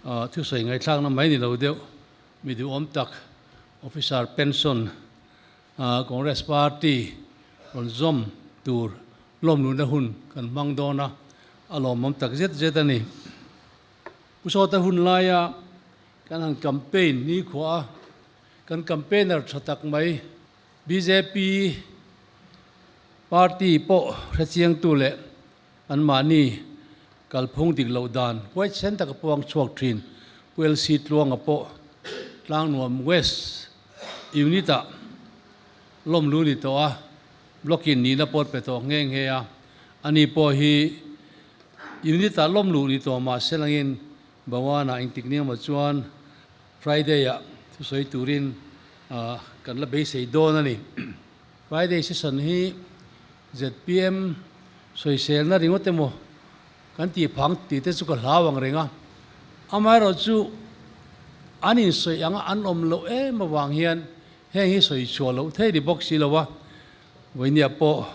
Thusawi ngaihthlakna mai ni lo deuh mi duhawm tak Officer pension Congress Party rawn zawm tur lawmluhna hun kan hmang dawn a, a lawmawm tak zet zet a ni. Pu Sawta hun laia kan han campaign nikhua a, kan campaigner tha tak mai bjp party pawh hrechiangtu leh anmahni kalphung dik loh dan huaisen taka puang chhuak thin Pu LC Tluanga pawh Tlangnuam West Unit-ah lawmlu ni tawh a, Block-in nihna pawt pe tawh nghe nghe a, ani pawh hi Unit-ah lawmluh ni tawh mah se langin Bawana engtik ni emaw chuan Friday-ah thusawi turin kan la beisei dawn a ni. Friday session hi zpm sawiselna ringawt emaw kan tih phang tih te chu ka hlau ang reng a, amaherawhchu an insawi anga an awm loh em avang hian heng hi sawi chhuah loh thei ni bawk si lo a, vawinia pawh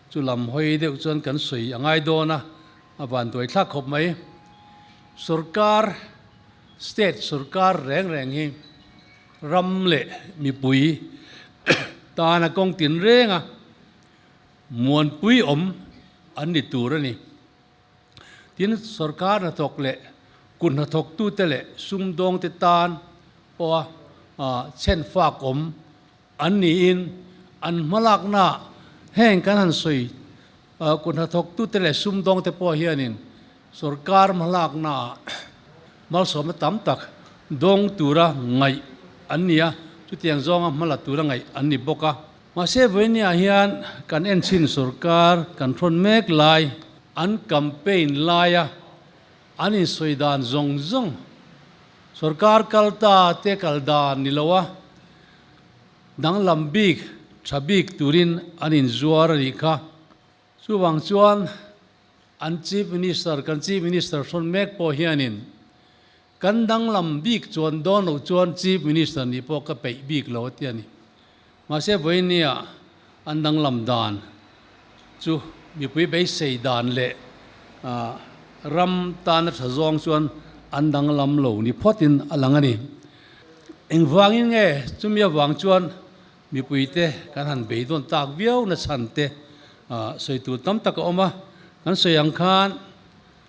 chu lam hawi deuh chuan kan sawi a ngai dawn a, a vanduai thlak khawp mai. Sorkar, state sorkar reng reng hi ram leh mipui tana kawng tin reng a, muanpui awm an ni tur a ni. Tin, sorkar hnathawk leh kut hnathawktute leh sumdawngte tan pawha chhenfak awm an niin an hmalaknaah heng kan han sawi kut hnathawktute leh sumdawngte pawh hianin sorkar hmalaknaah malsawmna tam tak dawng tura ngaih an ni a, chutiang zawnga hmala tura ngaih an ni bawk a. Mahse vawinia hian kan enchhin sorkar kan hrawn mek lai, an campaign laia an insawi dan zawng zawng sorkar kal ta te kal dan ni lo a, danglam bik tha bik turin an inzuar a nih kha. Chuvang chuan an Chief Minister, kan Chief Minister hrawn mek pawh hianin Kan danglam bik chuan dawn loh chuan Chief Minister nih pawh ka peih bik lo a ti a ni. Mahse vawinia an danglam dan chu mipui beisei dan leh ram tana tha zawng chuan an danglam lo ni phawtin a lang a ni. Engvangin nge chumi avang chuan mipuite kan han beidawn tak viau na chhan te sawi tur tam tak a awm a, kan sawi ang khan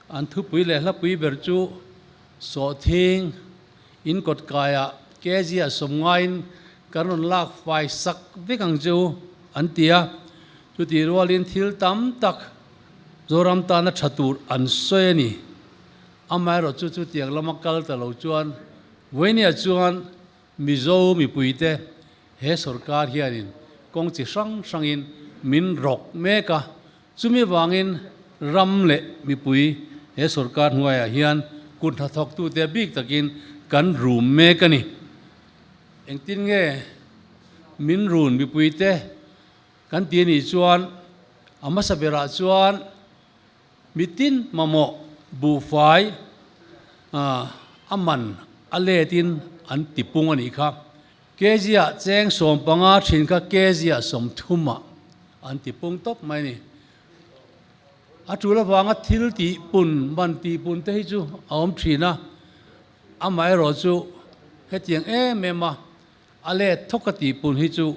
An thupui leh hlapui ber chu sawhthing in kawt kaiah kg-ah sawmngaiin kan rawn lak fai sak vek ang che u an ti a. Chutih rualin thil tam tak Zoram tana tha tur an sawi a ni. Amaherawhchu chu chutiang lama kal ta lo chuan Vawinia chuan Mizo mipuite he sorkar hianin kawng chi hrang hrangin min rawk mek a. Chumi vangin ram leh mipui he sorkar hnuaiah hian kut hnathawktute bik takin kan rum mek a ni. Engtin nge min run mipuite kan ti anih chuan a hmasa berah chuan mitin mamawh buhfai a man a letin an tipung a nih kha. Kg-ah cheng 15 thin kha kg-ah 30 ah an ti pung tawp mai a ni. A tul avanga thil tih pun, man tih pun te hi chu a awm thin a, amaherawh chu hetiang em em a a let thawk a tih pun hi chu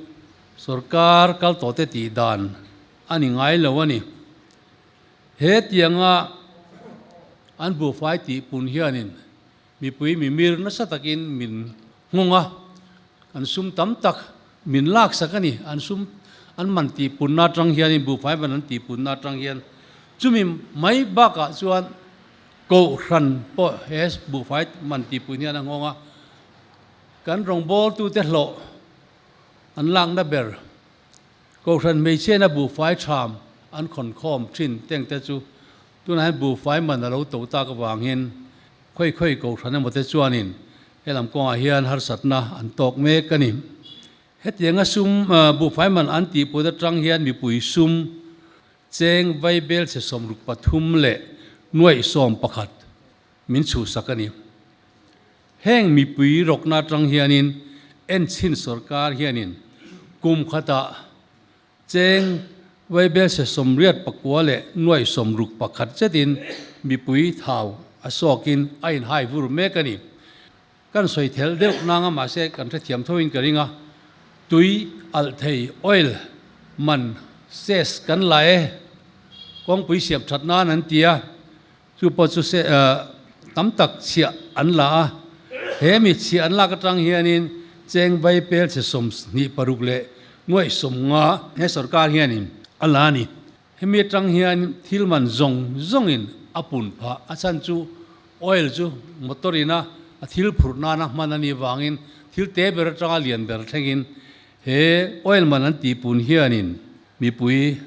sorkar kal tawh te tih dan a ni ngai lo a ni. Hetianga an buhfai tih pun hianin Mipui mimir nasa takin min nghawng a, an sum tam tak min laksak a ni. An sum an man tihpunna atang hianin, buhfai man an tihpunna atang hian chumi mai bakah chuan Kohhran pawh he buhfai man tihpun hian a nghawng a. Kan rawngbawltute hlawh an lakna ber Kohhran hmeichhiaina buhfai tham an khawnkhawm thin tengte chu Tunah hian buhfai man a lo to tak avangin khawi khawi kohhran emaw te chuanin helam kawngah hian harsatna an tawk mek a ni. Hetianga sum buhfai man an tihput atang hian mipui sum cheng vaibel chhe 63 leh nuaih 11 min chhuhsak a ni. Heng mipui rawkna atang hianin enchhin sorkar hianin kum khatah Cheng Vaibelse 84 leh nuai 61 zetin mipui thau a sawkin a inhai vur mek a ni. Kan sawi thelh deuh nanga mahse kan hrethiam thoin ka ring a, tui alh thei oil man cess kan la e, kawngpui siam that nan an ti a, chu pawh chu se tam tak chhiah an la a, he mi chhiah an lak atang hianin cheng vai pel chhe 26 leh nuaih 50 he sorkar hianin a la a ni. Hemi atang hian thil man zawng zawngin a pun phah. A chhan chu oil chu motor ina a thil phurh nana hman a nih vangin thil te ber atanga lian ber thlengin he oil man an tih pun hianin mipui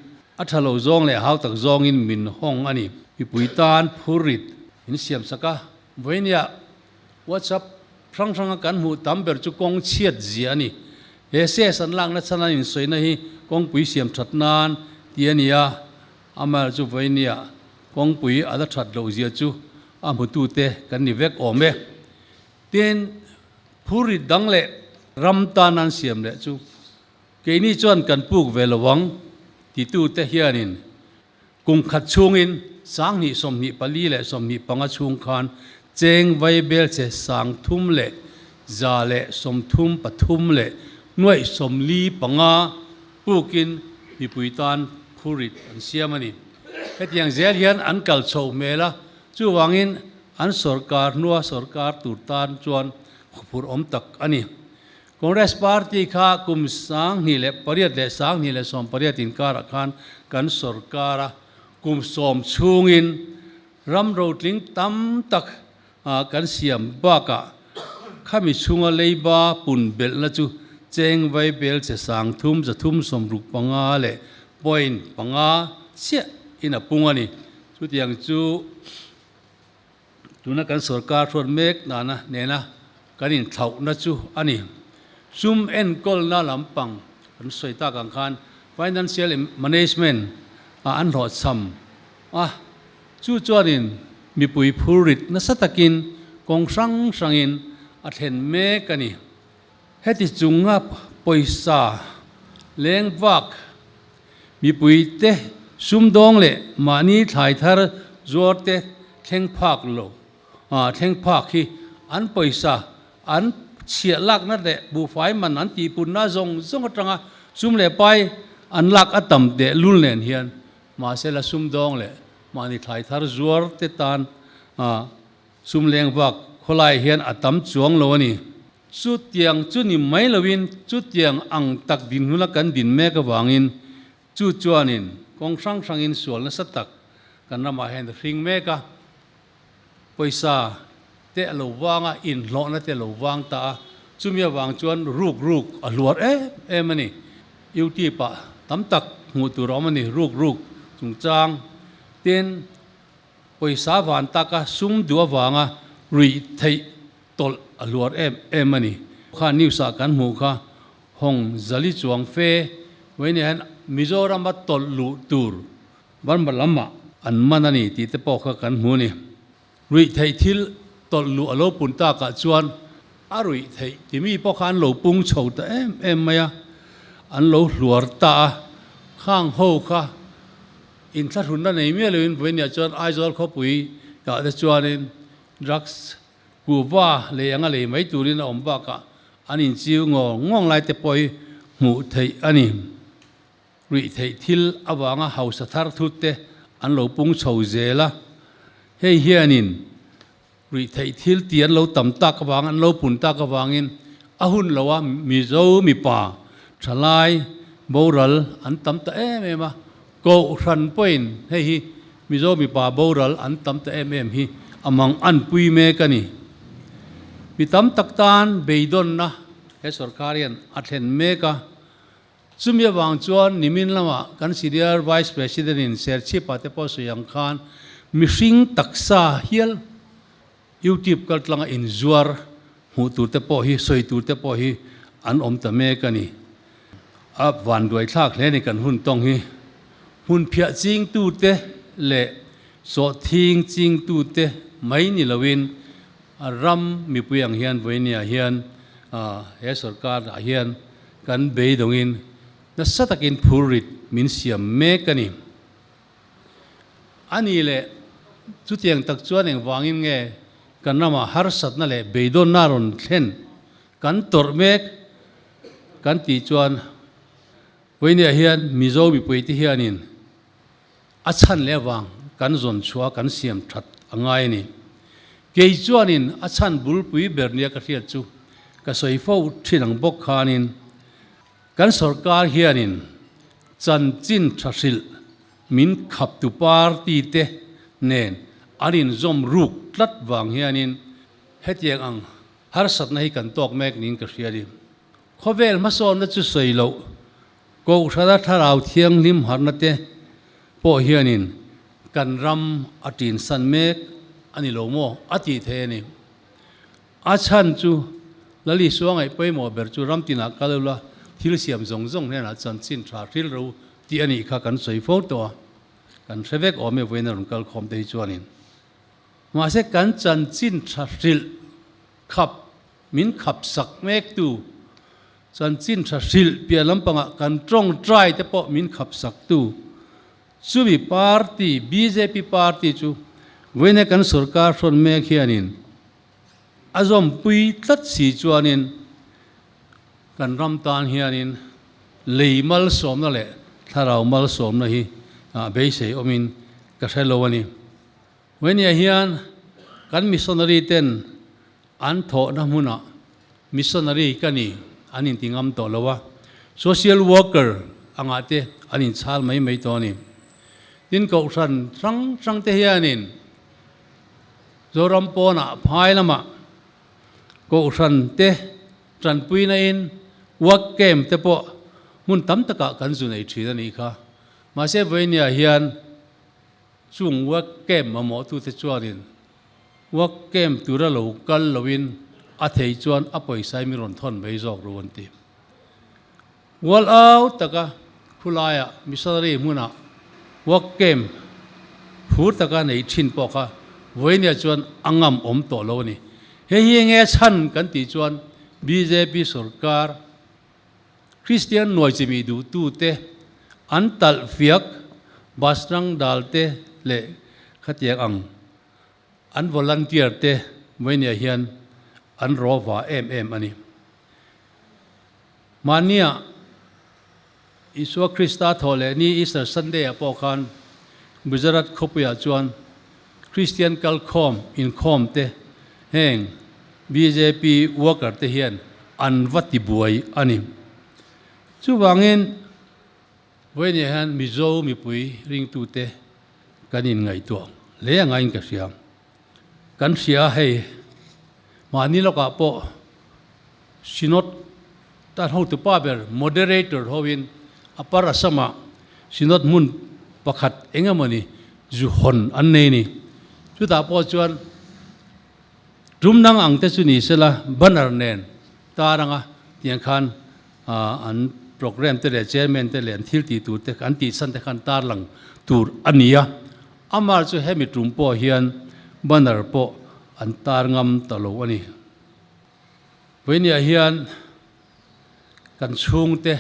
a tha lo zawng leh hau tak zawngin min hawng a ni. Mipui tan phurrit in siam sak a, vawinia WhatsApp hrang hranga kan hmuh tam ber chu kawng chhiat zia a ni. He ses an lakna chhan an insawina hi kawngpui siam that nan ti a ni a, amaherawhchu chu vawinia kawngpui a la that loh zia chu a hmutute kan ni vek awm e. Tin, phurrit dang leh ram tan an siam leh chu keini chuan kan puk ve lo ang titute hianin Kum khat chhungin 2024 leh 25 chhung khan cheng vaibel che 3133 leh nuaih 45 pukin mipui tan phurit an siam a ni. Hetiang zel hian an kal chhoh hmel a, chuvangin an sorkar hnua sorkar tur tan chuan khuphurh awm tak a ni. Congress Party kha kum 2008 leh 2018 inkarah khan kan sorkar a, kum 10 chhungin ram rotling tam tak kan siam bakah khami chhunga leiba pun belhna chu cheng vaibel che 3365 leh point panga chiah in a pung a ni. Chutiang chu Tuna kan sorkar hruat mek nana nena kan inthlauhna chu a ni. Sum enkawlna lampang kan sawi tak ang khan financial management ah an hlawhchham a, chu chuanin mipui phurrit nasa takin kawng hrang hrangin a thlen mek a ni. Heti chunga pawisa leng vak Mipuite sumdawng leh mahni thlai thar zuarte thleng phak lo thleng phak hi an pawisa an chhiah lakna leh buhfai man an tihpunna zawng zawng atanga sum leh pai an lak a tam teh lul nen hian mahse la sumdawng leh mahni thlai thar zuarte tan sum leng vak khawlai hian a tam chuang lo a ni. Chutiang chu ni mai loin chutiang ang tak dinhmuna kan din mek avangin chu chuanin kawng hrang hrangin sual nasa tak kan ramah hian a hring mek a. Pawisa te a lo vang a, inhlawhna te a lo vang ta a, chumi avang chuan ruk ruk a hluar em em a ni. Youtube ah tam tak hmuh tur a awm a ni, ruk ruk chungchang tin pawisa van taka sum duh avanga ruih theih tawlh a hluar em em a ni. Kha news ah kan hmuh kha Hong Zali Chuang Fe vawiin hian Mizoram a tawlh luh tur Burma lam ah an man a ni tih te pawh kha kan hmu a ni. Ruih theih thil tawlh luh a lo pun tak ah chuan a ruih theih timi pawh kha an lo pung chho ta em em mai a, an lo hluar ta a, khang ho kha inthlahrunna nei miah loin vawiin ah chuan Aizawl khawpui ah te chuanin drugs Kuhva lei anga lei mai turin a awm bakah an inchiu ngawng ngawng lai te pawh hi hmuh theih a ni. Ruih theih thil avanga hausa thar thut te an lo pung chho zel a, hei hianin ruih theih thil ti an lo tam tak avang an lo pun tak avangin a hun loa Mizo mipa thalai boral an tam ta em em a, Kohhran pawhin hei hi Mizo mipa boral an tam ta em em hi a mang an pui mek a ni. Mi tam tak tan beidawnna he sorkar hian a thlen mek a. Chumi avang chuan nimin lamah kan Senior Vice President in Serchhip-ah te pawh sawi ang khan mihring taksa hial YouTube kaltlanga inzuar hmuh tur te pawh hi sawi tur te pawh hi an awm ta mek a ni. A vanduai thlak hle a ni kan hun tawng hi. Hmun phiah chingtute leh sawhthing chingtute mai ni loin a ram mipui ang hian vawinia hian he sorkar ah hian kan beidawngin nasa takin phurrit min siam mek a ni. A ni leh. Chutiang tak chuan engvangin nge kan ramah harsatna leh beidawnna rawn thlen kan tawrh mek kan tih chuan vawinia hian Mizo mipuite hianin a chhan leh avang kan zawn chhuah a kan siam that a ngai a ni. Kei chuanin a chhan bulpui ber nia ka hriat chu ka sawi fo thin ang bawk khanin kan sorkar hianin chanchin tha hrilh min khaptu party te nen an inzawm ruk tlat vang hianin hetiang ang harsatna hi kan tawk mek niin ka hria a ni. Khawvel hmasawnna chu sawi loh Kohhrana thlarau thianghlim harhna te pawh hianin kan ram a tinsan mek a ni lo maw a tih thei a ni. A chhan chu Lal Isua ngaih pawimawh ber chu ram tinah kal ula thil siam zawng zawng hnenah chanchin tha hril ro tih a nih kha kan sawi fo tawh a, kan hre vek awm e vawiin a rawn kal khawm te hi chuanin. Mahse kan chanchin tha hrilh khap Min khap sak mektu, chanchin tha hrilh piah lampangah kan tawngtai te pawh min khap saktu, chumi party, bjp party chu vawiina kan sorkar hrawn mek hianin a zawmpui tlat si chuanin kan ram tan hianin lei malsawmna leh thlarau malsawmna hi beisei awmin ka hre lo a ni. Vawinia hian kan missionary ten An thawhna hmunah missionary ka ni an inti ngam tawh lo a, social worker angah te an inchhal mai mai tawh a ni. Tin, kohhran hrang hrang te hianin Zoram pawnah phai lamah kohhran te tanpuina in work camp te pawh hmun tam takah kan zu nei thin a nih kha. Mahse, vawinia hian chung work camp mamawhtute chuanin Work camp tura lo kal loin a thei chuan a pawisa hi mi rawn thawn mai zawk ru an ti. Mual au taka khulaiah missionary hmunah work camp phur taka nei thin pawh kha vawinia chuan a ngam awm tawh lo a ni. Hei hi enge chhan kan tih chuan bjp sorkar Kristian nuai chimi duhtute an talh fiak Bajrang Dal te leh khatiang ang An volunteer te Vawinia hian an rawva em em a ni. Mahnia Isua Krista thawh leh ni Easter Sunday ah pawh khan Gujarat khawpuiah chuan Kristian kalkhawm inkhawm te heng bjp worker te hian an va tibuai a ni. Chuvangin Vawinia hian Mizo mipui ringtute kan inngaihtuah hle a ngaiin ka hria. Kan hria a hei, mahni lawkah pawh Synod tan hotu pa ber Moderator hoin Upper Assam-ah Synod hmun pakhat eng emawni zu hawn an nei a ni. Chutah pawh chuan tum dang ang te chu ni sela banner nen tar anga tiang khan An programme te leh chairman te leh an thil tih tur te an tih chhan te khan tarlang tur a ni a, amah chu hemi tum pawh hian banner pawh an tar ngam ta lo a ni. Vawinia hian kan chhungte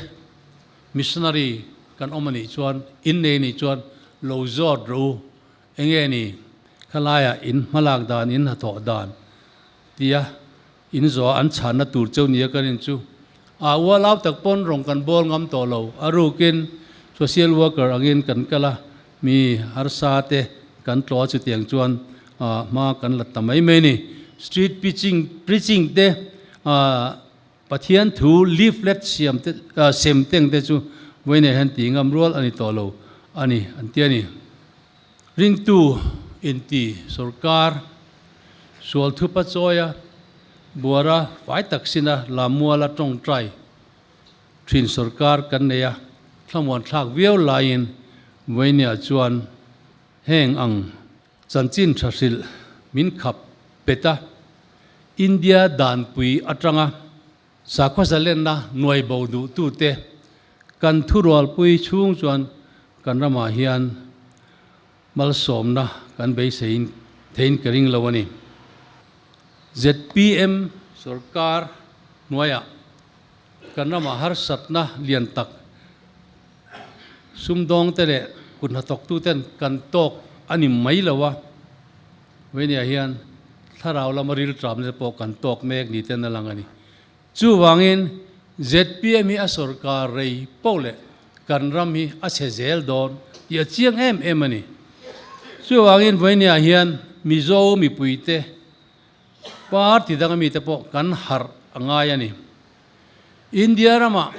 missionary kan awm a nih chuan innei a nih chuan lo zawt rawh u, enge ni khalaiah in hmalak dan in hnathawh dan tia In zawh an chhanna tur cheu nia ka rin chu a ualau tak pawn rawng kan bawl ngam tawh lo. A rukin social worker angin kan kal a, mi harsa te kan tlawh a chutiang chuan hma kan la ta mai mai a ni. Street preaching preaching te Pathian thu leaflet siam te sem teng te chu vawiinah hian tih ngam rual a ni tawh lo a ni an ti a ni. Ringtu inti sorkar Sual thupa chawia buara fai tak sina Lamuala tawngtai thin sorkar kan nei a, thlamuan thlak viau laiin Vawinia chuan heng ang chanchin tha hrilh min khap pet a, India danpui atanga sakhaw zalenna nuai bo duhtute kan thurualpui chhung chuan kan ramah hian Malsawmna kan beiseiin theiin ka ring lo a ni. Zpm sorkar hnuaiah kan ramah harsatna lian tak sumdawngte leh kut hnathawktuten kan tawk a ni mai lo a. Vawinia hian thlarau lama rilṭamna te pawh kan tawk mek ni ten a lang a ni. Chuvangin zpm hi a sorkar rei poh leh kan ram hi a chhe zel dawn tih a chiang em em a ni. Chuvangin vawinia hian Mizo mipuite party danga mite pawh kan harh a ngai a ni. India ramah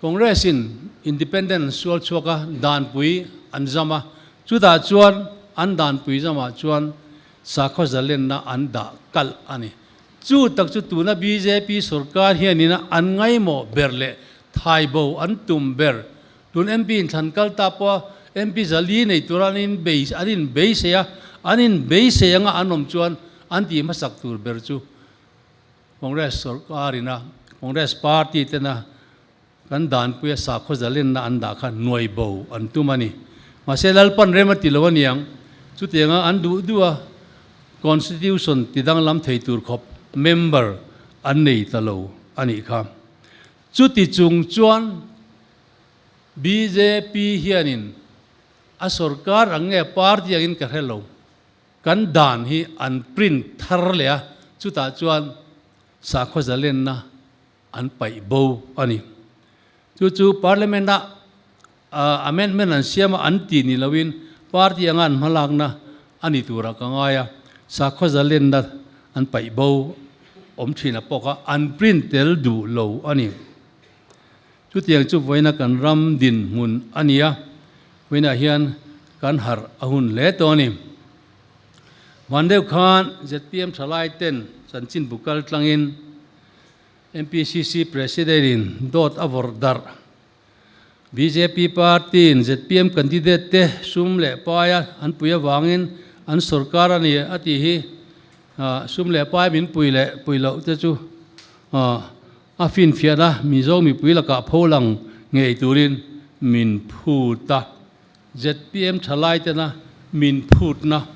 Congress in Independence sual chhuaka danpui an zam a, chutah chuan an danpui zamah chuan sakhaw zalenna an dah kalh a ni. Chu tak chu tuna bjp sorkar hianina an ngaimawh ber leh thaibo an tum ber. Tun MP inthlan kal ta pawha MP zali nei tura an in an in beisei a, an in beisei anga an awm chuan an tih hmasak tur ber chu Congress sorkarina Congress party tena kan danpuia sakhaw zalenna an dah kha nuai bo an tum a ni. Mahse Lalpan rem a ti lo aniang, chutianga an duh duh a Constitution ti danglam thei tur khawp member an nei ta lo a nih kha. Chuti chung chuan bjp hianin a sorkar ang nge party angin ka hre lo. Kan dan hi an print thar leh a, chutah chuan sakhaw zalenna an paih bo a ni. Chu chu Parliament-a amendment an siam a, an ti ni loin party anga an hmalakna a ni turah ka ngai a, sakhaw zalenna an paih bo awm thin a pawk a, an print tel duh lo a ni. Chutiang chu vawiina kan ram dinhmun a ni a, vawiinah hian kan harh a hun hle tawh a ni. Van deuh khan zpm thalai ten chanchin bu kal tlangin MPCC President in dawt a vawrh darh. Bjp party in zpm candidate te sum leh paia an pui avangin an sorkar a ni a tih hi sum leh pai min pui leh pui loh te chu A finfiahna Mizo mipui lakah pholang ngei turin min phut a, zpm thalai tena min phutna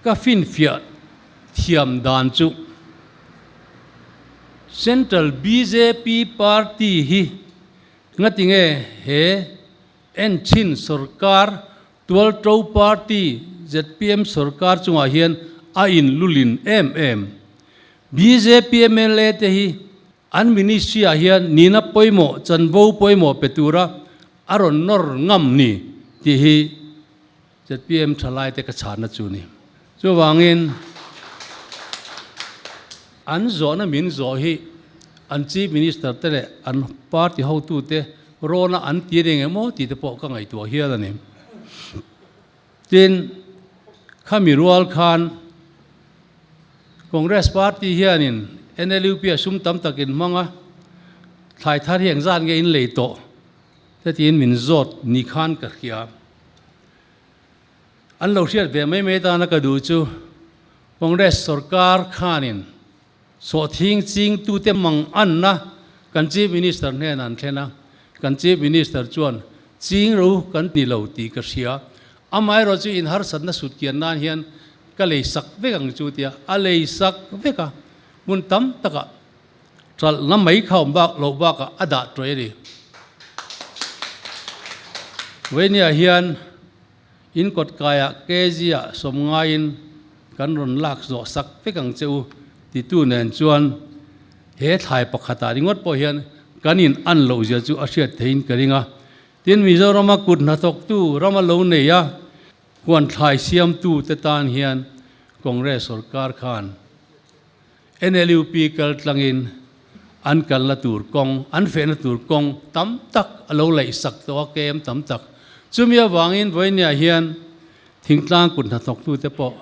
ka finfiah thiam dan chu Central bjp party hi ngatinge he enchhin sorkar Tualto party zpm sorkar chungah hian a inlulin em em. Bjp mla te hi an ministry ah hian nihna pawimawh, chanvo pawimawh pe tura a rawn nawr ngam ni tih hi zpm thalai te ka chhanna chu ni. Chuvangin an zawhna min zawh hi an Chief Minister te leh an party hotute rawna an ti reng emaw tih te pawh ka ngaihtuah hial a ni. Tin, khami rual khan Congress party hianin NLUP a sum tam takin hmang a, thlai thar hi engzat nge in lei tawh te tiin min zawt ni khan ka hria. An lo hriat ve mai mai tana ka duh chu Congress sorkar khanin sawhthing chingtute mang anna kan Chief Minister hnenah an thlen a, kan Chief Minister chuan ching ro kan ti lo tih ka hria, amaherawh chu in harsatna sut kian nan hian ka lei sak vek ang chu tia a lei sak vek a, hmun tam takah ṭalhna mai kha awm bak loh bakah a dah tawih a ni. Vawinia hian in kawt kaiah kg-ah sawm ngaiin kan rawn lak zawh sak vek ang che u titu nen chuan he thlai pakhatah ringawt pawh hian kan in an loh zia chu a hriat theihin ka ring a. Tin, Mizorama kut hnathawktu rama lo nei a, huan thlai siamtu te tan hian Congress sorkar khan NLUP kal tlangin an kalna tur kawng, an fehna tur kawng tam tak a lo laih sak tawh a, kem tam tak. Chumi avangin vawinia hian thingtlang kut hnathawktute pawh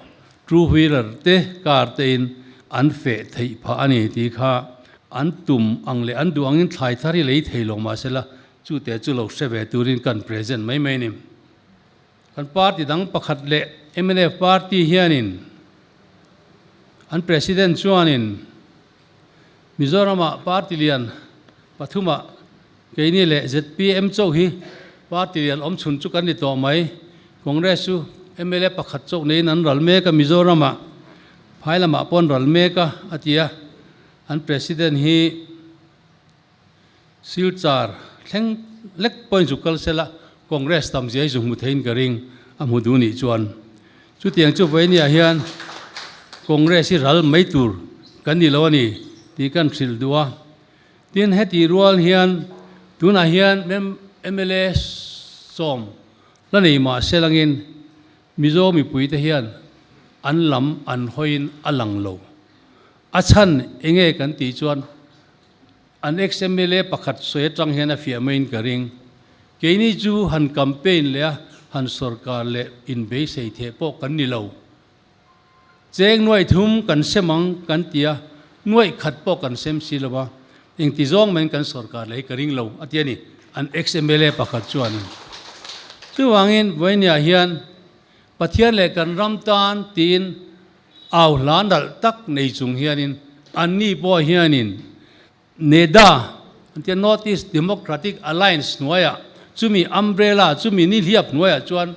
two wheeler te, car tein an feh theih phah a ni tih kha an tum ang leh an duh angin thlai thar hi lei thei lo mahsela chute chu lo hre ve turin kan present mai mai a ni. Kan party dang pakhat leh mnf party hianin an president chuanin Mizoramah party lian pathumah keini leh zpm chauh hi party lian awm chhun chu kan ni tawh mai. Congress chu mla pakhat chauh neiin an ral mek a, Mizoramah phai lamah pawh an ral mek a, a ti a. An president hi Silchar thleng lek pawhin zu kal sela Congress tam zia hi zu hmu theiin ka ring a hmu duh nih chuan. Chutiang chu vawinia hian Congress hi ral mai tur kan ni lo a ni tih kan hrilh duh a. Tin, heti rual hian tunah hian mla sawm la nei mah se langin Mizo mipuite hian an lam an hawiin a lang lo. A chhan enge kan tih chuan an ex-MLA pakhat sawi atang hian a fiah maiin ka ring. Keini chu han campaign leh a han sorkar leh inbeisei theh pawh kan ni lo. Cheng nuaih thum kan sem ang kan ti a, nuaih khat pawh kan sem si lo a, engti zawng maiin kan sorkar leh hi ka ring lo, a ti a ni, an ex-MLA pakhat chuanin. Chuvangin vawiiniah hian Pathian leh kan ram tan tiin au hla nalh tak nei chung hianin anni pawh hianin NEDA, an tia North East Democratic Alliance hnuaiah, chumi umbrella, chumi nihliap hnuaiah chuan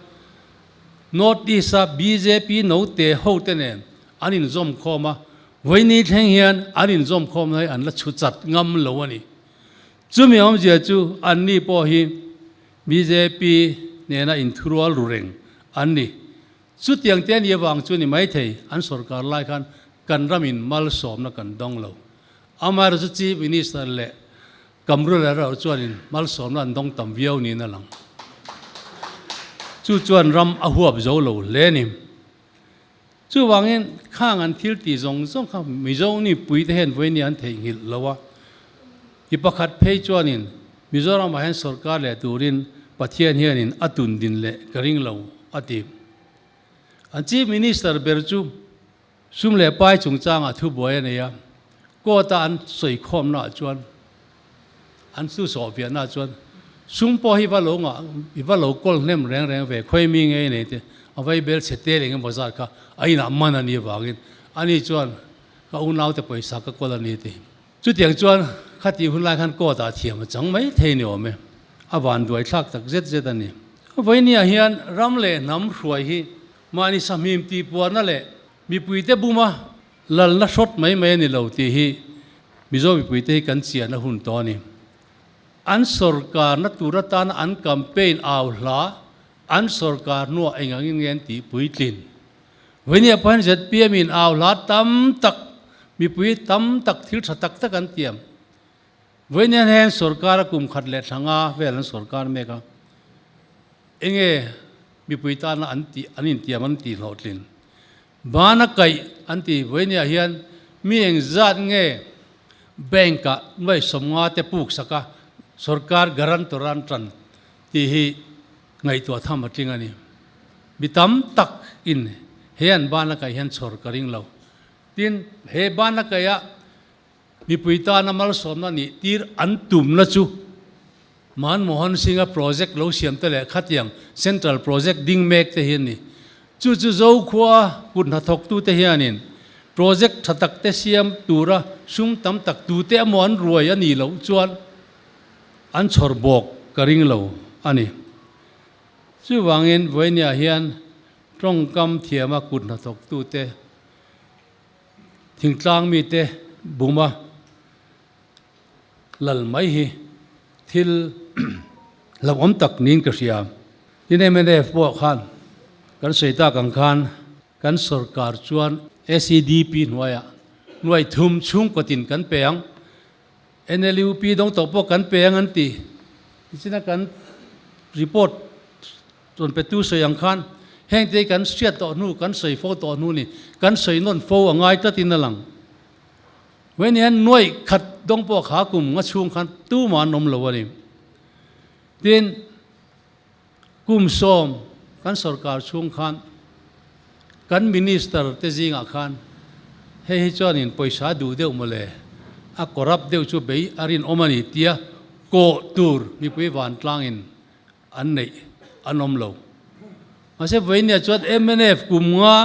North East-a bjp note hote nen an inzawm khawm a, vawiini thleng hian an inzawm khawmna hi an la chhu chat ngam lo a ni. Chumi awmzia chu anni pawh hi bjp nena inthurual ru reng an ni. Chutiang te ni avang chu ni maithei an sorkar lai khan kan ramin malsawmna kan dawng lo. Amaherawhchu chu Chief Minister leh Kamrul erawh chuanin malsawmna an dawng tam viau niin a lang. Chu chuan ram a huap zo lo hle a ni. Chuvangin khang an thil tih zawng zawng kha Mizo nipuite hian vawiin an theihnghilh lo a. Ti pakhat phei chuanin Mizoramah hian sorkar leh turin Pathian hianin a tun din leh ka ring lo a ti. An Chief Minister ber chu Sum leh pai chungchangah thubuai a nei a, court-a an sawikhawmnaah chuan, an chu sawhfiahnaah chuan sum pawh hi va lo ngah, i va lo kawl hnem reng reng ve, khawi mi ngei nei te, a vai bel chhe tel eng emaw zat kha a inah man a nih avangin ani chuan ka unaute pawisa ka kawl a ni ti. Chutiang chuan khatih hun lai khan court-ah thiam a chang mai thei ni awm e, a vanduai thlak tak zet zet a ni. Vawinia hian ram leh hnam hruai hi Mahni sahmim tihpuarna leh mipuite buma lalna hrawt mai mai a ni lo tih hi Mizo mipuite hi kan chiahna hun tawh a ni. An sorkarna tur atana an campaign au hla an sorkar hnuah eng angin nge an tih puitlin. Vawinia pawh hian zpm in au hla tam tak, mipui tam tak thil tha tak tak an tiam. Vawinia hian sorkar a kum khat leh thla nga vel an sorkar mek a. Enge mipui tana an tih, an intiam an tih hlawhtlin? Bana kaih an ti vawinia hian mi engzat nge bank ah nuai sawmnga te puk sak a sorkar guarantor an tan tih hi ngaihtuah tham a tling a ni. Mi tam tak in he an bana kaih hian chhawr ka ring lo. Tin, he bana kaih ah Mipui tana malsawmna nih tir an tumna chu Manmohan Singh-a project lo siam te leh khatiang Central project ding mek te hi an ni. Chu chu Zokhua kut hnathawktute hianin project tha tak te siam tura sum tam tak tute emaw an ruai a nih loh chuan an chhawr bawk ka ring lo a ni. Chuvangin vawinia hian tawngkam thiama kut hnathawktute Thingtlang mite buma lal mai hi thil hlauhawm tak niin ka hria. Tin mnf pawh khan kan sawi tak ang khan kan sorkar chuan SEDP hnuaiah nuai thum chhungkaw tin kan pe ang, NLUP dawng tawh pawh kan pe ang an ti. Tichina kan report Chuan petu sawi ang khan hengte hi kan hriat tawh hnu, kan sawi fo tawh hnu ni, kan sawi nawn fo a ngai tlatin a lang. Vawiin hian nuaih khat dawng pawh kha kum nga chhung khan tumah an awm lo a ni. Tin, kum sawm kan sorkar chhung khan kan minister te zingah khan hei hi chuanin pawisa duh deuh mawle, a corrupt deuh chu bei a rinawm a ni tia kawh tur mipui vantlangin an neih an awm lo. Mahse vawinia chuan mnf kum nga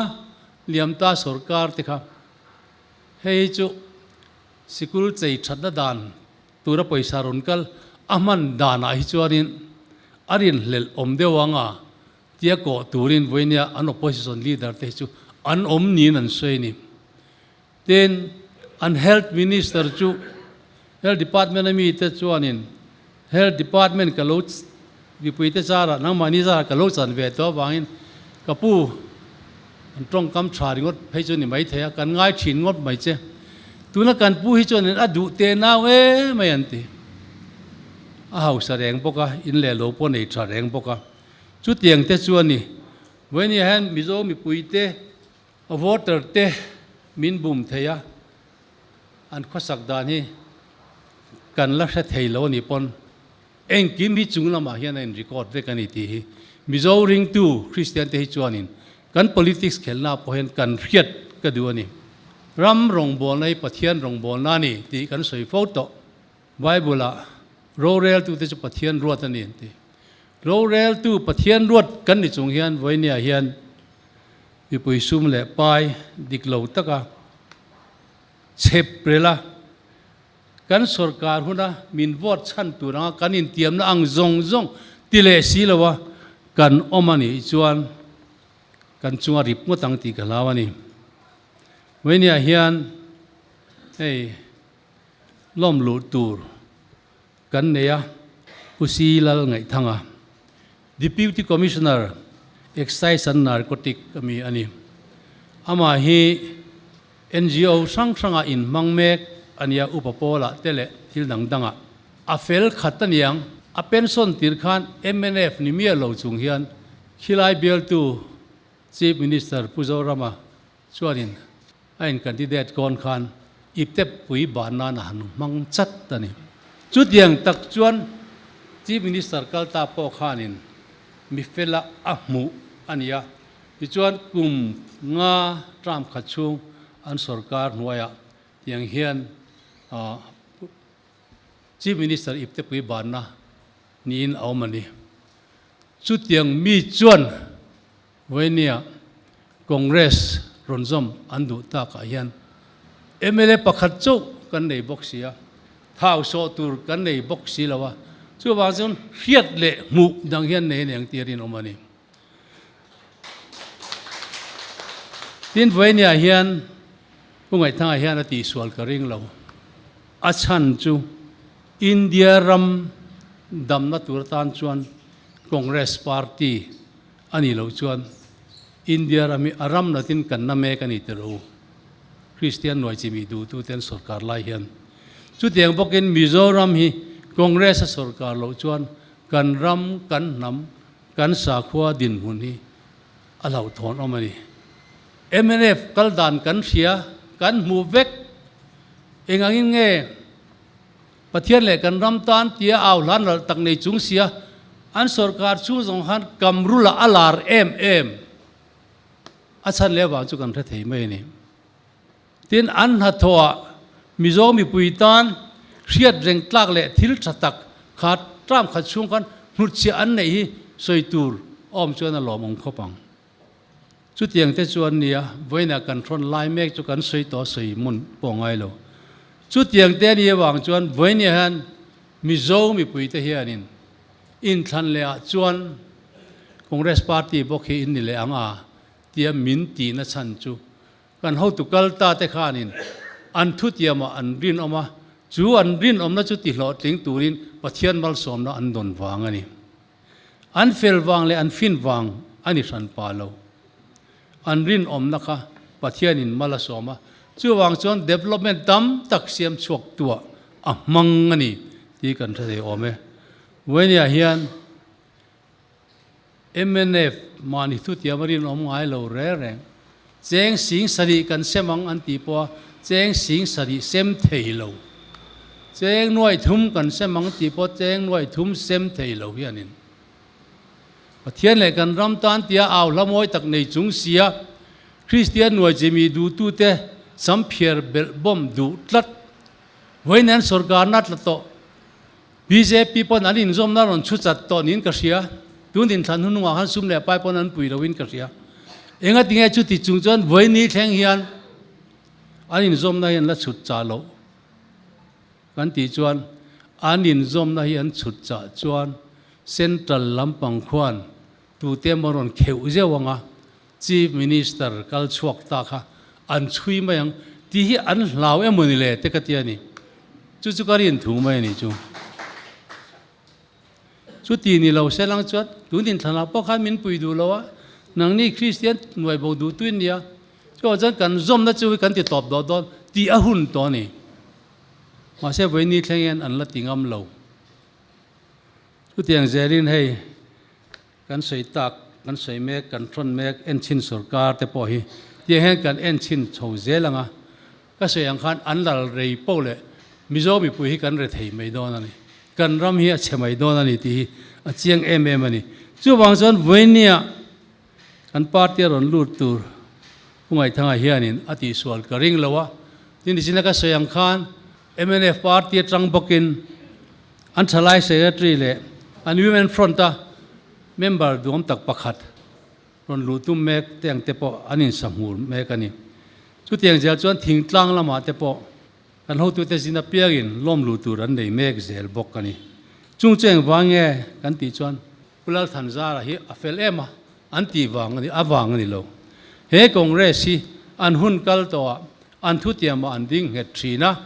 liam ta sorkar te kha hei hi chu sikul chei thatna dan tura pawisa rawn kal a hman danah hi chuanin a rinhlelh awm deuh ang a tia kawh turin vawinia an opposition leader te hi chu an awm niin an sawi a ni. Tin, an health minister chu health department a mite chuanin health department ka lo mipuite zarah nangmahni zarah ka lo chan ve tawh avangin ka pu An tawngkam tha ringawt phei chu ni maithei a, kan ngai thin ngawt mai che. Tuna kan pu hi chuanin a duh teh nau em mai an ti. A hausa reng bawk a, in leh lo pawh nei tha reng bawk a. Chutiang te chu a ni. Vawinia hian Mizo mipuite voter te min bum thei a, an khawsak dan hi kan la hre thei lo a nih pawn Engkim hi chung lamah hian a in record vek a ni tih hi Mizo ringtu Kristian te hi chuanin kan politics khelhna pawh hian kan hriat ka duh a ni. Ram rawngbawlna hi Pathian rawngbawlna a ni tih kan sawi fo tawh. Bible ah roreltute chu Pathian ruat a ni an ti. Roreltu Pathian ruat kan ni chung hian vawinia hian mipui sum leh pai dik lo taka chhep rel a, Kan sorkar huna min vote chhan tur anga kan intiamna ang zawng zawng ti leh si lo a kan awm a nih chuan kan chunga rip ngawt ang tih ka hlau a ni. Vawinia hian hei lawm luh tur kan nei a, Pu Si Lal Ngaihthanga, Deputy Commissioner, Excise and Narcotic ami a ni. Amah hi NGO hrang hrangah inhmang mek a nia, upa pawlah te leh thil dang dangah. A fel khat a niang, a pension tir khan mnf ni miah lo chung hian khilai bialtu Chief Minister Pu Zorama chuanin a in candidate kawn khan iptep pui ban nan a han hmang chat a ni. Chutiang tak chuan Chief Minister kal ta pawh khanin mi fela a hmuh a ni a, tichuan kum nga term khat chhung an sorkar hnuaiah tiang hian Chief Minister ipte pui banna niin a awm a ni. Chutiang mi chuan Vawinia Congress rawn zawm an duh takah hian mla pakhat chauh kan nei bawk si a, thau sawh tur kan nei bawk si lo a, chuvang chuan hriat leh hmuh dang hian nei a ni ang tih a rinawm a ni. Tin, Vawinia hian Pu Ngaihthanga hian a tihsual ka ring lo. A chhan chu India ram damna tur atan chuan Congress party A nih loh chuan India ram hi a ram natin kan na mek a ni ti rawh u. Kristian nuai chi mi duhtute an sorkar lai hian. Chutiang bawkin Mizoram hi Congress a sorkar loh chuan kan ram, kan hnam, kan sakhua dinhmun hi a hlauhthawn awm a ni. Mnf kal dan kan hria, kan hmu vek. Engangin nge? Pathian leh kan ram tan tia au hlan ralh tak nei chung sia an sorkar chhung zawng khan kamrula a lar em em a chhan leh avang chu kan hre thei mai a ni. Tin, an hnathawhah Mizo mipui tan hriat reng tlak leh thil tha tak kha term khat chhung khan hnutchhiah an neih hi sawi tur a awm chuan a lawmawm khawp ang. Chutiang te chuan nia, vawiinah kan hrawn lai mek chu kan sawi tawh sawi hmun pawh ngai lo. Chutiang te ni avang chuan vawiinah hian Mizo mipui te hianin inthlan leh ah chuan Congress party bawk hi in ni leh ang a tia min tihna chhan chu kan hotu kal ta te khanin an thutiamah an rinawm a, chu an rinawmna chu tihlawhtling turin Pathian malsawmna an dawn vang a ni. An fel vang leh an fin vang a ni hran pa lo. An rinawmna kha Pathianin mal a sawm a, chuvang chuan development tam tak siam chhuak tuah a hmang a ni tih kan hre thei awm e. Vawinia hian mnf mahni thutiam a rinawm ngai lo reng reng. Cheng sing sarih kan sem ang an tih pawh a cheng sing sarih sem thei lo. Cheng nuai thum kan sem ang tih pawh cheng nuai thum sem thei lo hianin Pathian leh kan ram tan tia au hla mawi tak nei chung sia Kristian nuai chimi duhtute sam phiar belh bawm duh tlat. Vawiin an sorkarna tla tawh. Bjp pawn an inzawmna rawn chhu chat tawh niin ka hria. Tun inthlan hnungah khan sum leh pai pawn an pui loin ka hria. Enga tinge chuti chung chuan vawiini thleng hian an inzawmna hi an la chhut chah loh kan tih chuan an inzawmna hi an chhut chah chuan Central lampang khuan tute emaw rawn kheuh zeuh ang a, Chief Minister kal chhuak ta kha an chhui mai ang tih hi an hlau emaw ni le te ka ti a ni. Chu chu ka rin thu mai a ni chu. Chuti ni lo se lang chuan tun inthlanah pawh khan min pui duh lo a, Nangni Kristian nuai bo duh tuin nia. Chuvang chuan kan zawmna chu hi kan ti tawp dawt dawn tih a hun tawh a ni. Mahse vawiini thleng hian an la ti ngam lo. Chutiang zelin hei kan sawi tak, kan sawi mek, kan thawn mek enchhin sorkar te pawh hi tiang hian kan enchhin chho zel ang a. Ka sawi ang khan an lal rei poh leh Mizo mipui hi kan re thei mai dawn a ni. Kan ram hi a chhe mai dawn a ni tih hi a chiang em em a ni. Chuvang chuan vawinia kan party a rawn lut tur Pu Ngaithanga hianin a tihsual ka ring lo a. Tin, nichina ka sawi ang khan mnf party atang bawkin an thalai secretary leh an women front a member duam tak pakhat rawn luh tum mek te ang te pawh an insahmur mek a ni. Chutiang zel chuan thingtlang lamah te pawh kan hotute zin apiangin lawm luh tur an nei mek zel bawk a ni. Chung chu engvang nge kan tih chuan Pu Lalthanzara hi a fel em a, an tih vang a ni, a vang a ni lo. He Congress hi an hun kal tawhah an thutiamah an ding nghet thin a,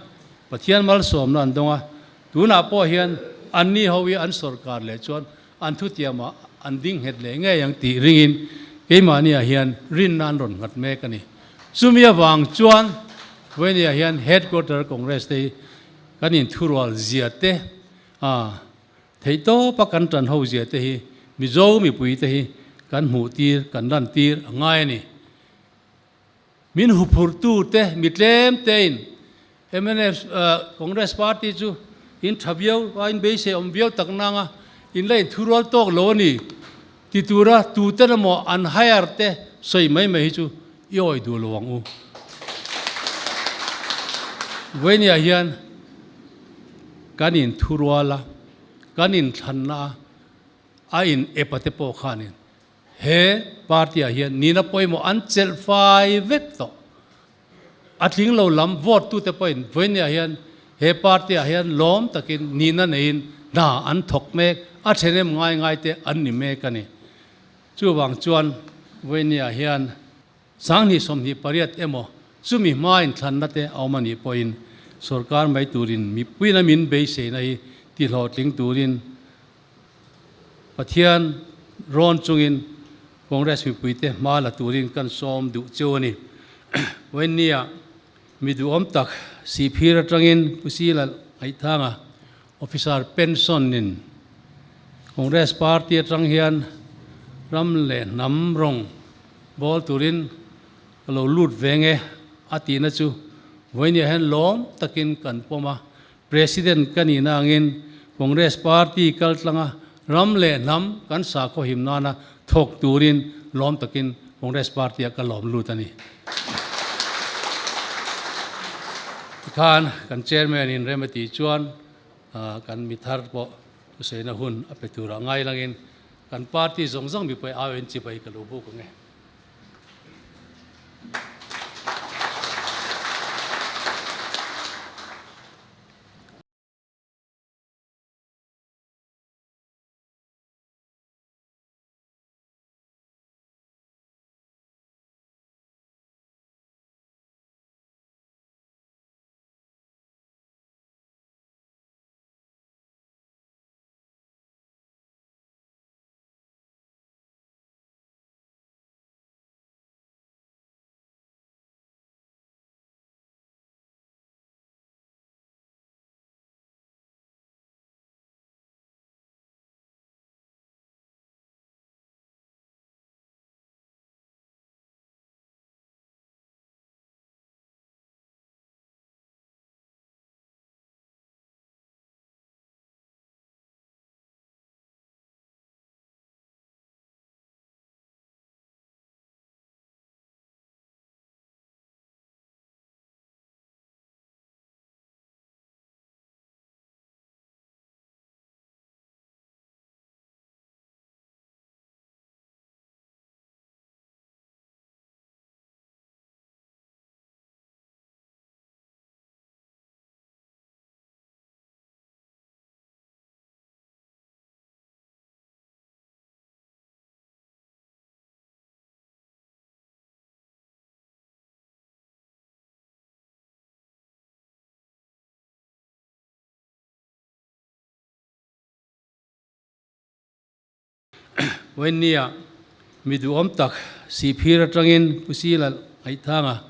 Pathian malsawmna an dawng a, tunah pawh hian anni ho hi an sawrkar leh chuan an thutiamah an ding nghet leh ngei ang tih ringin keimahniah hian rinna an rawn nghat mek a ni. Chumi avang chuan Vawinia hian Headquarter Congress te hi kan inthurual zia te a theihtawpa kan tan ho zia te hi Mizo mipui te hi kan hmuh tir, kan lan tir a ngai a ni. Min huphurhtu te mi tlem tein mnf Congress party chu in tha viau a, in beisei awm viau tak nang a, in la inthurual tawk lo a ni ti tura tuten emaw an hire te sawi mai mai hi chu i awih duh lo ang u. Vawinia hian kan inthurual a, kan inthlanna a, a in ep a te pawh khanin He party ah hian nihna pawimawh an chelh fai vek tawh. A tling lo lam vote tute pawhin vawinia hian he party ah hian lawm takin nihna neiin hna an thawk mek, a thenem ngai ngai te an ni mek a ni. Chuvang chuan vawinia hian 2028 emaw chumi hma inthlanna te a awm a nih pawhin sorkar mai turin mipuiin a min beiseina hi tihlawhtling turin Pathian rawn chungin Congress mipuite hma la turin kan sawm duh cheu a ni. Vawiinnia mi duhawm tak Sihphir atangin Pu Sila Ngaihthanga Officer pension in Congress party atang hian ram leh hnam rawng bawl turin ka lo lut ve nge a tihna chu vawiinnia hian lawm takin kan pawm a. President ka nihna angin Congress Party kaltlanga ram leh hnam kan sakhaw him nana thawk turin lawm takin Congress Party-ah ka lawm lut a ni. Tikhan kan Chairman-in rem a tih chuan kan mithar pawh thusaina hun a pe turah ngai langin kan party zawng zawng mipui au in chibai ka lo buk ang e. Vawiinnia Mi duhawm tak Sihphir atangin Pu Sila Ngaihthanga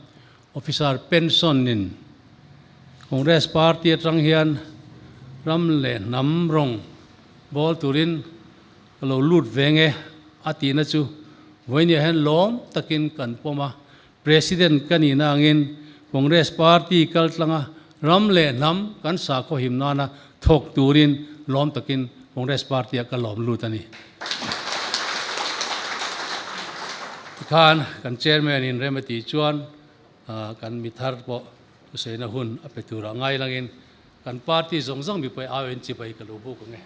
Officer pension in Congress Party atang hian ram leh hnam rawng bawl turin ka lo lut veng e a tihna chu vawinia hian lawm takin kan pawm a, President ka nihna angin Congress Party kaltlanga ram leh hnam kan sakhaw him nana thawk turin lawm takin Congress Party-ah ka lawm lut a ni. Tikhan kan Chairman in rem a tih chuan kan mithar pawh thusaina hun a pe turah ngai langin kan party zawng zawng mipui au in chibai ka lo buk ang e.